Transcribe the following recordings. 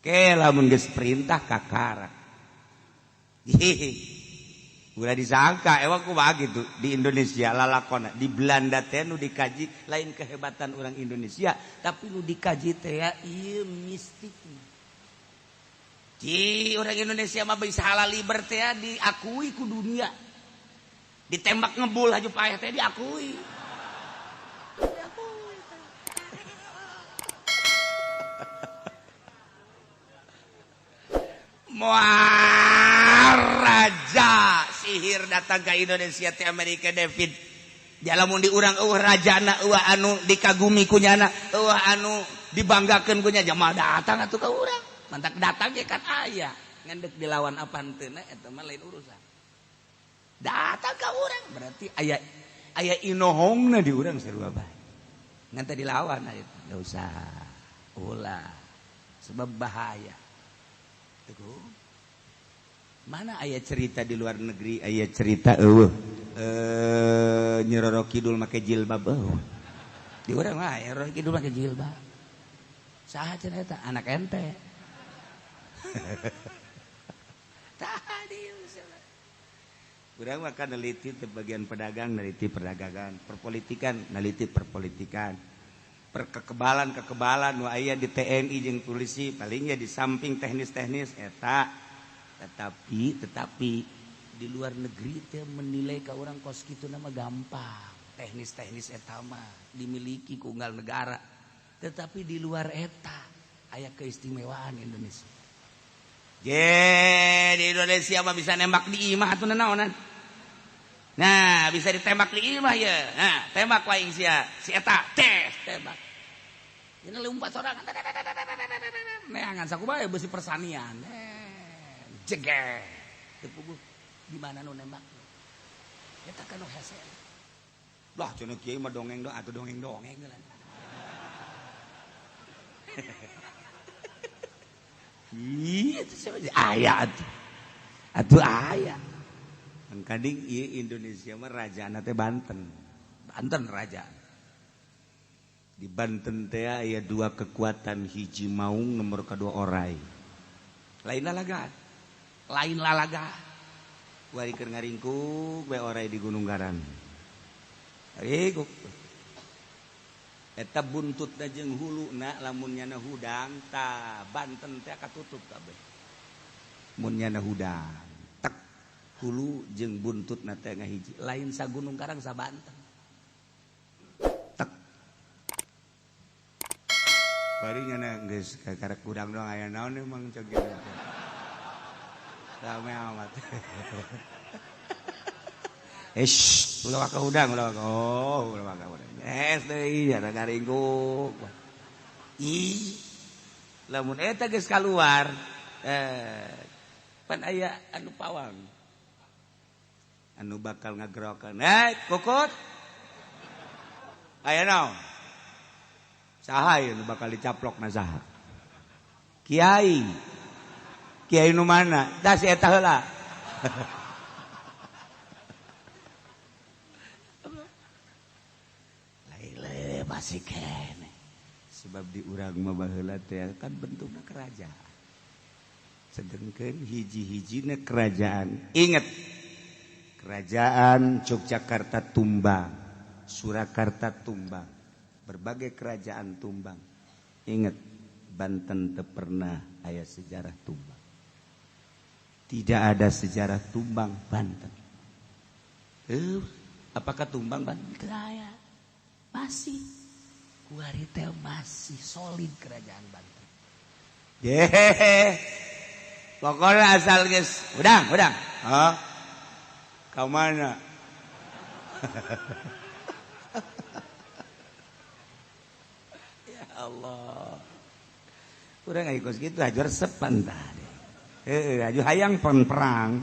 Ke lamun geus perintah kakarak. Ulah disangka emang kumaha gitu di Indonesia lalakona di Belanda teh nu dikaji lain kehebatan orang Indonesia tapi nu dikaji teh ieu mistikna. Ci orang Indonesia mah bisa halal liber teh diakui ku dunia. Ditembak ngebul aja payah teh diakui. Muar raja sihir datang ke Indonesia teh Amerika David. Lamun di urang eueuh rajana eueuh anu dikagumi ku nyana, eueuh anu dibanggakeun ku nya jamal datang atuh ka urang. Mantak datang ge kan aya. Ngan deuk dilawan apa henteu eta mah lain urusan. Datang ka urang berarti aya aya inohongna di urang sarua bae. Ngan teh dilawan aya enggak usah. Ulah sebab bahaya. Mana aya cerita di luar negeri aya cerita eueuh Nyi Roro Kidul make jilbab eueuh. Di urang mah Nyi Roro Kidul make jilbab. Saha cenah eta anak ente. Tah di urang mah kan neliti teh bagian pedagang, neliti perdagangan, perpolitikan, neliti perpolitikan. Perkekebalan-kekebalan nu aya di TNI jeung polisi palingnya di samping teknis-teknis eta tetapi di luar negeri teh menilai ka urang kos kitu nama gampang teknis-teknis eta mah dimiliki ku unggal negara tetapi di luar eta aya keistimewaan Indonesia. Je di Indonesia mah bisa nembak di imah atuh naonan. Nah bisa ditembak di imah ya. Nah tembak waing sia si eta tes tembak. Ini lompat sorangan neangan sakumaha beusi persanian. Jeger. Teu puguh di mana nu nembak. Eta kan nu hese. Lah cenah kiai mah dongeng doang atuh dongeng-dongeng lah. Ih, itu siapa aya atuh. Atuh aya. Engkading ieu Indonesia mah rajana teh Banten. Banten raja. Di Banten teh aya dua kekuatan, hiji maung nomor kedua orai. Lain lalaga. Lain lalaga. Wari keur ngaringkuk bae orai di Gunung Garang. Ringkuk. Eta buntutna jeung huluna lamun nyana hudang ta Banten teh katutup kabeh. Mun nyana hudang tek hulu jeung buntutna teh ngahiji. Lain sa Gunung Karang sa Banten. Tek. Bari nyana geus kakarek hudang doang aya naon emang cek teh. Rame amat. Eish, ulah ka hudang, ulah ka. Oh, ulah ka hudang. Es deui nya ngaringkuk. Ih. Lamun eta geus kaluar, pan aya anu pawang. Anu bakal ngagerokan. Eh, kukut. Aya naon? Saha ieu nu bakal dicaplok na saha? Kiai. Kiai nu mana? Da si eta heula. Lain masih kene. Sebab di urang mah baheula teh kan bentukna kerajaan. Sedengkeun hiji-hijina kerajaan. Ingat, kerajaan Yogyakarta tumbang, Surakarta tumbang, berbagai kerajaan tumbang. Ingat, Banten teu pernah aya sejarah tumbang. Tidak ada sejarah tumbang Banten. Apakah tumbang Banten? Teu aya. Masih. Kuari teh masih solid kerajaan Banten. Yehehe. Pokoknya asal geus udang, udang. Hah? Ka mana? Ya Allah. Urang aya kos kitu hajar resep tah. Heueuh, aju hayang pan perang.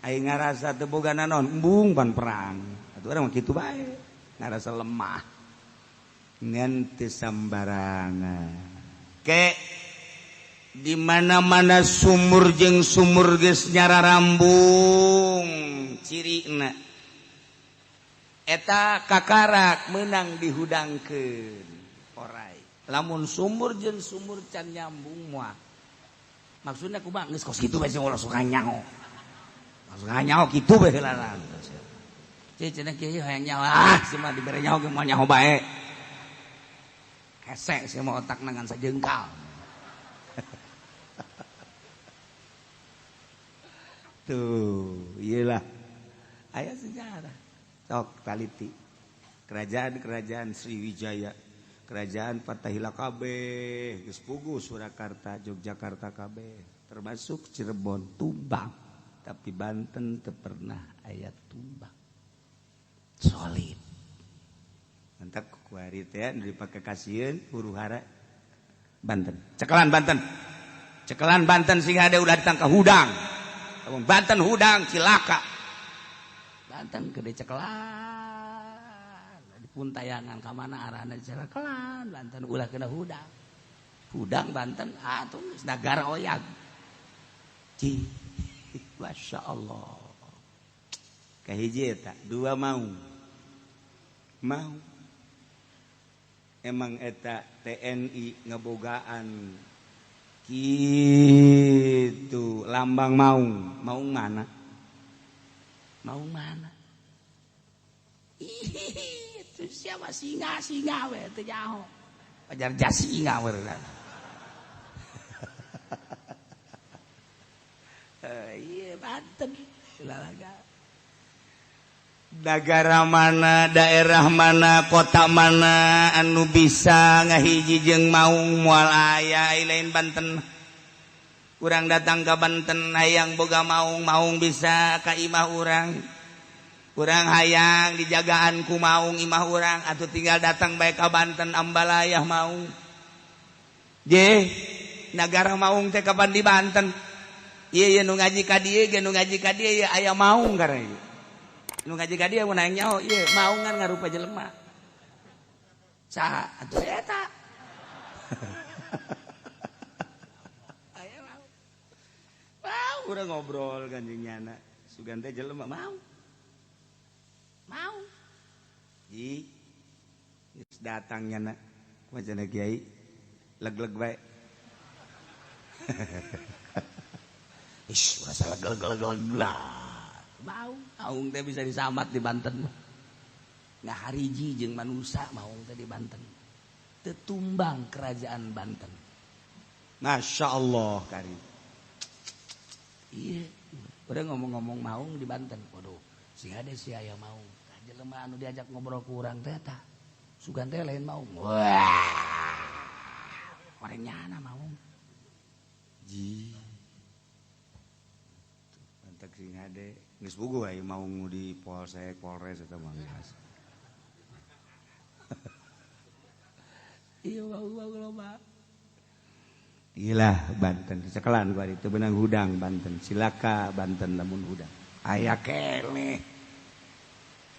Aing ngarasa teu boga naon, embung pan perang. Atuh urang mah kitu bae. Ngarasa lemah. Ngan teu sambarangan. Ke di mana-mana sumur jeung sumur geus nyararambung cirina. Eta kakarak meunang dihudangkeun orai. Lamun sumur jeung sumur can nyambung mah Maksudna kumaha geus kos kitu bae sing ulah suka nyaho. Langsung nyaho kitu bae heula. Ceu cenah kieu hayang nyaho ah si mah dibere nyaho ge moal nyaho bae. Hese si mah otakna ngan sajengkal. Tuh, iyalah. Aya sejarah. Sok taliti. Kerajaan-kerajaan Sriwijaya, kerajaan Fatahila kabeh, geus puguh Surakarta, Yogyakarta kabeh, termasuk Cirebon tumbang. Tapi Banten teu pernah aya tumbang. Solid. Mantap kuari teh nu dipake kasieun huru hara Banten. Cekelan Banten. Cekelan Banten sing hade ulah ditangka hudang. Banten hudang cilaka. Banten gede cekelan. Di puntayangan ka mana arahna cekelan Banten ulah kena hudang. Hudang Banten atuh geus nagara oyag. Ci. Masya Allah. Kahiji eta, dua mau. Mau. Emang eta TNI ngebogaan gitu lambang maung. Maung mana? Maung mana? Ih, itu siapa singa-singa we teu nyaho. Pajar jasinga we. Iya Banten lalaga. Negara mana, daerah mana, kota mana anu bisa ngahiji jeung maung moal aya lain Banten. Urang datang ka Banten hayang boga maung, maung bisa ka imah urang. Urang hayang dijagaan ku maung imah urang atuh tinggal datang bae ka Banten ambalayah maung. Je, nagara maung teh kapan di Banten? Iya iya nu ngaji ka dieu ge nu ngaji ka dieu aya maung karena ieu. Nu ngaji ka dieu mun hayang nyaho ieu maungan ngarupa jelema. Saha atuh eta? Aya maung. Mau urang ngobrol kanjeng nyana. Sugan teh jelema mau. Mau. Ji geus datang nyana. Kumaha kiai? Leg-leg bae. Ish, rasa leg-leg-leg lah. Mau, maung teh bisa disambat di Banten. Ngahariji jeung manusa maung teh di Banten. Tetumbang kerajaan Banten. Masya Allah kari. Iya, udah ngomong-ngomong maung di Banten. Waduh, si ada si aya maung. Tah jelema anu diajak ngobrol ku urang teh tah. Sugan teh lain maung. Wah. Orang nyana maung. Ji. Mantak sing hade. Geus puguh aya maung di Polsek, Polres eta mah geus. Iya maung loba. Ilah Banten cekelan ku ari teu beunang hudang Banten, cilaka Banten lamun hudang. Aya keneh.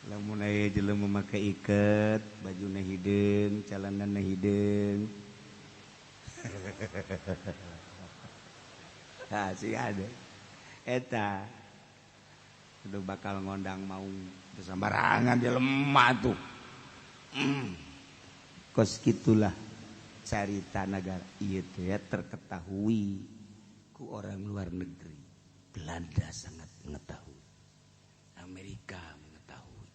Lamun aya jelema make iket, bajuna hideung, calanana hideung. Nah, sih ada. Eta udah bakal ngondang maung sembarangan dia lemah tuh. Kos gitulah carita negara itu ya terketahui ku orang luar negeri. Belanda sangat mengetahui, Amerika mengetahui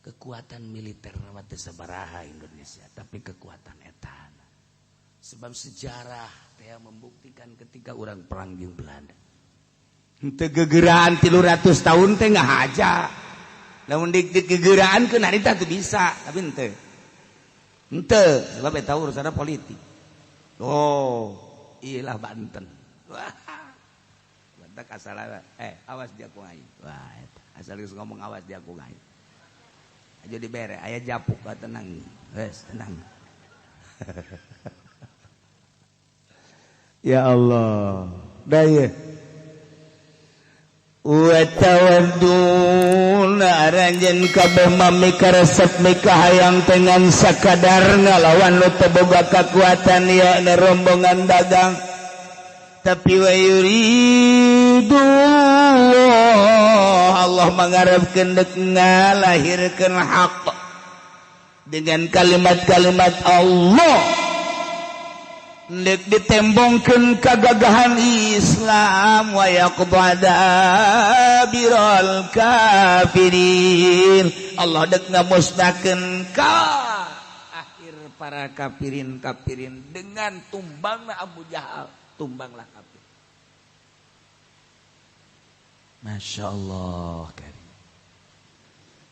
kekuatan militer teu sabaraha Indonesia, tapi kekuatan etana. Sebab sejarah teh membuktikan ketika orang perang jeung Belanda teu gegeraan 300 tahun teh ngahaja. Lamun dik gegeraan keun harita teu bisa, tapi henteu. Henteu sebab eta urusanna politik. Oh, iyalah Banten. Wah. Banten asal awas dia ku aing. Wah, eta asal geus ngomong awas dia ku aing. Aja dibere aya japuk tenang. Geus tenang. Ya Allah. Daya. Wa tawadduna aranjeun kabeh mami karesep mikahayang dengan sakadar ngalawan nu teu boga kakuatan ya rombongan dagang. Tapi wa yuridu Allah mangarepkeun deuk ngalahirkeun hak dengan kalimat-kalimat Allah. Ndek ditembongkeun kagagahan Islam wa yaqbada birol kafirin. Allah dek ngamusnahkeun ka akhir para kafirin-kafirin dengan tumbangna Abu Jahal, tumbanglah kafir. Masya Allah karim.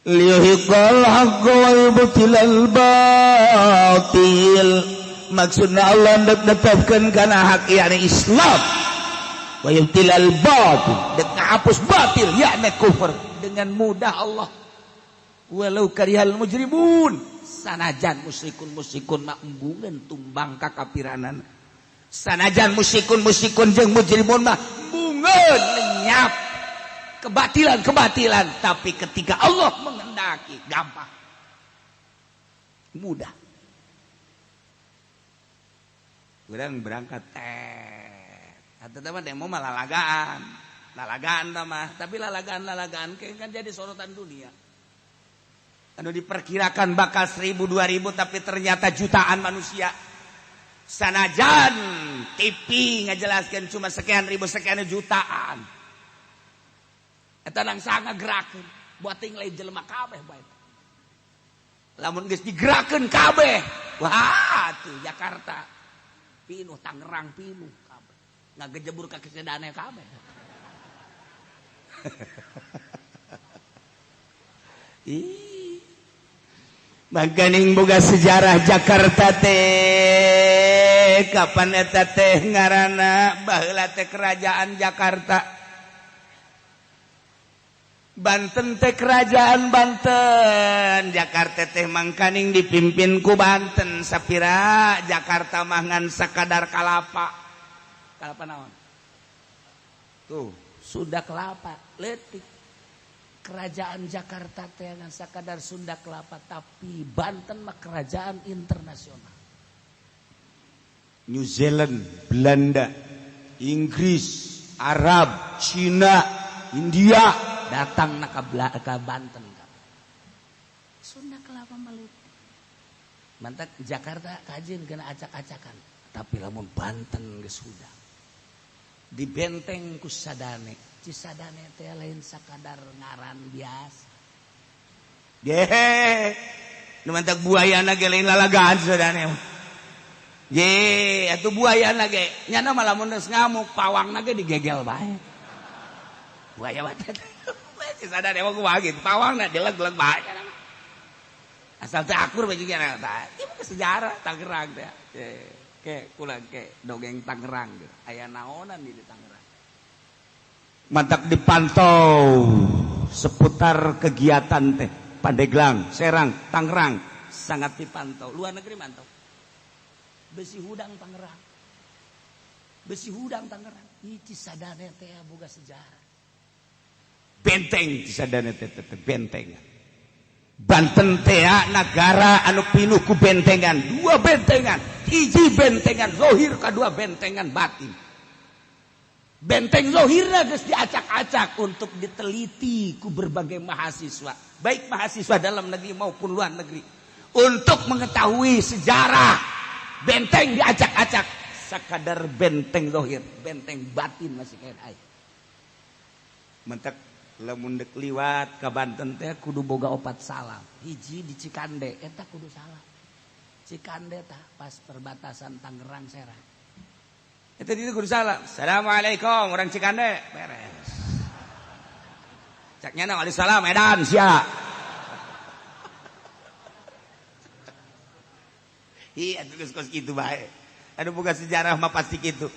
Liyuhiqal haqqa wa yubtilal batil. Maksudna Allah dek netepkeun kana hak yakni Islam wa yubtilal batil, dek ngahapus batil yakni kufur dengan mudah Allah. Walau karihal mujrimun, sanajan musyrikun-musyrikun mah embungeun tumbang ka kafiranan. Sanajan musyrikun-musyrikun jeung mujrimun mah embungeun lenyap kebatilan-kebatilan, tapi ketika Allah menghendaki gampang, mudah. Urang berangkat atau teman demo mah lalagaan, lalagaan mah, tapi lalagaan-lalagaan kan jadi sorotan dunia. Anu diperkirakan bakal 1000 2000 tapi ternyata jutaan manusia. Sanajan TV ngajelaskan cuma sekian ribu sekian jutaan. Eta nang sangat gerakeun, buat ting lain jelema kabeh bae. Lamun geus digerakeun kabeh, wah tuh Jakarta pinuh, Tangerang pinuh kabeh. Ngagejebur ka kesedane kabeh. Ih. Makaning boga sejarah Jakarta teh kapan eta teh ngaranna baheula teh kerajaan Jakarta. Banten teh kerajaan Banten, Jakarta teh mangkaning dipimpin ku Banten sapira Jakarta mah ngan sakadar kalapa. Kalapa naon? Tuh, Sunda kelapa, leutik. Kerajaan Jakarta teh ngan sakadar Sunda kelapa, tapi Banten mah kerajaan internasional. New Zealand, Belanda, Inggris, Arab, Cina, India datang nak ke Banten. Sunda kelapa melitik. Mantak Jakarta kajin kena acak-acakan, tapi lamun Banten geus sudah. Di benteng ku Sadane, Cisadane teh lain sakadar ngaran biasa. Ge, nu mantak buayana ge lain lalagaan Cisadane. Ye, atuh buayana ge nyana mah lamun geus ngamuk pawangna ge digegel bae. Buaya mah Cisadane mah kumaha gitu, pawangna dileg-leg bae. Asal teh akur bae juga tah. Ieu sejarah Tangerang teh. Ke kula ke dongeng Tangerang gitu. Aya naonan di Tangerang. Mantak dipantau seputar kegiatan teh Pandeglang, Serang, Tangerang sangat dipantau. Luar negeri mantau. Besi hudang Tangerang. Besi hudang Tangerang. Ieu Cisadane teh boga sejarah. Benteng Cisadane teh benteng. Banten teh nagara anu pinuh ku bentengan, dua bentengan, hiji bentengan zohir kadua bentengan batin. Benteng zohirna geus diacak-acak untuk diteliti ku berbagai mahasiswa, baik mahasiswa dalam negeri maupun luar negeri, untuk mengetahui sejarah. Benteng diacak-acak, sakadar benteng zohir, benteng batin masih kayak air. Mentek lamun dek liwat ka Banten teh kudu boga opat salam. Hiji di Cikande eta kudu salam. Cikande tah pas perbatasan Tangerang Serang. Eta di kudu salam. Assalamualaikum orang Cikande. Beres. Cak nyana waalaikumsalam edan sia. Ih atuh geus kos kitu bae. Anu boga sejarah mah pasti kitu.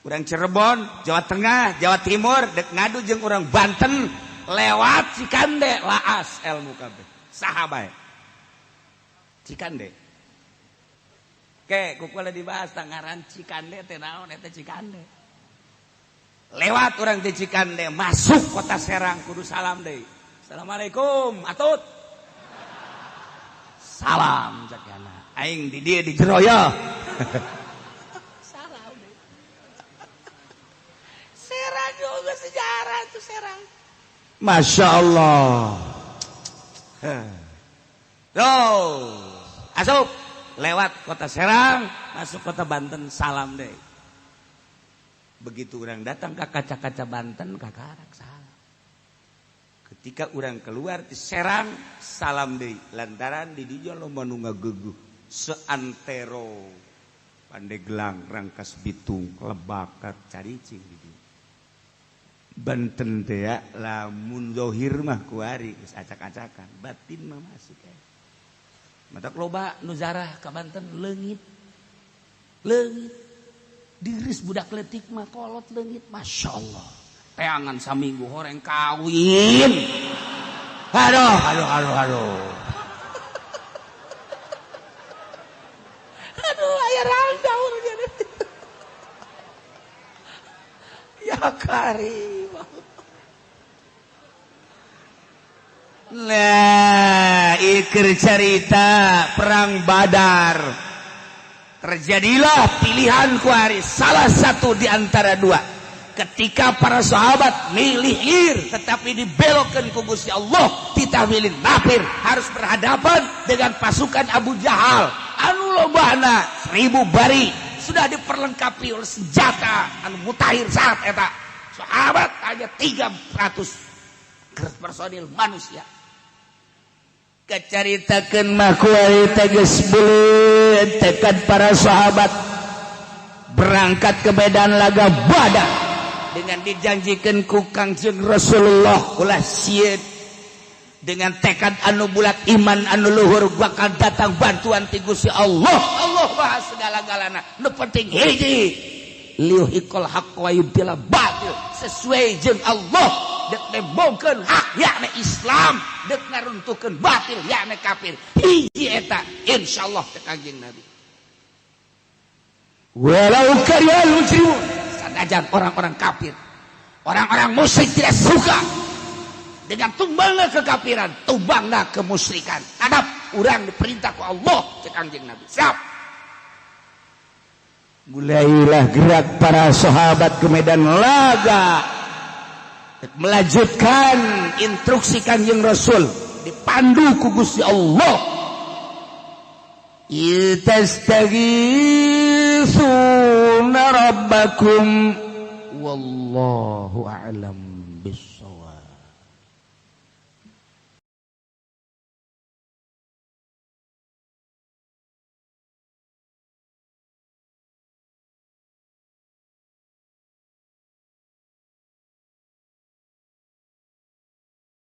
Urang Cirebon, Jawa Tengah, Jawa Timur dek ngadu jeung urang Banten lewat Cikande laas ilmu kabeh. Saha bae? Cikande. Ke ku dibahas tangaran Cikande teh naon eta Cikande. Lewat urang di Cikande masuk kota Serang kudu salam deui. Assalamualaikum atut. Salam cak yana. Aing di dieu di jero ya. Serang juga sejarah itu Serang. Masya Allah. Tuh, asup. lewat kota Serang masuk kota Banten salam deh. Begitu orang datang ke kaca-kaca Banten kakarak salam. Ketika orang keluar di Serang salam deui lantaran di dieu loba nu ngageugeuh seantero Pandeglang, Rangkas Bitung, Lebakat, Caricing di dieu. Banten teh ya lamun zahir mah kuari geus acak-acakan, batin mah masih kae. Matak loba nu zarah ka Banten leungit. Leungit. Diris budak leutik mah kolot leungit, Masya Allah. Teangan saminggu horeng kawin. Aduh, aduh, aduh, aduh. Aduh, aya rangda urang. Ya karim. Nah, iker cerita perang Badar. Terjadilah pilihan kuari salah satu di antara dua. Ketika para sahabat milih ir tetapi dibelokkan ku Gusti Allah, titah milih nafir harus berhadapan dengan pasukan Abu Jahal anu lobana 1000 bari sudah diperlengkapi oleh senjata anu mutakhir saat eta. Sahabat hanya 300 personil manusia. Kacaritakeun mah kuari teh geus beuleut tekad para sahabat berangkat ke medan laga Badar dengan dijanjikan ku Kangjeng Rasulullah ulah sieun dengan tekad anu bulat iman anu luhur bakal datang bantuan ti Gusti Allah. Allah maha segala-galana, nu penting hiji liyuhiqal haqq wa yubtila batil, sesuai jeung Allah dek nembongkeun hak yakni Islam, dek ngaruntuhkeun batil yakni kafir. Hiji eta insyaallah teh Kangjeng Nabi. Walau karihal mujrimun, sanajan orang-orang kafir, orang-orang musyrik tidak suka dengan tumbangna kekafiran, tumbangna kemusyrikan. Adab urang diperintah ku Allah cek Kangjeng Nabi. Siap. Mulailah gerak para sahabat ke medan laga melanjutkan instruksi Kangjeng Rasul dipandu ku Gusti Allah. Istaghithuna rabbakum wallahu a'lam bissawab.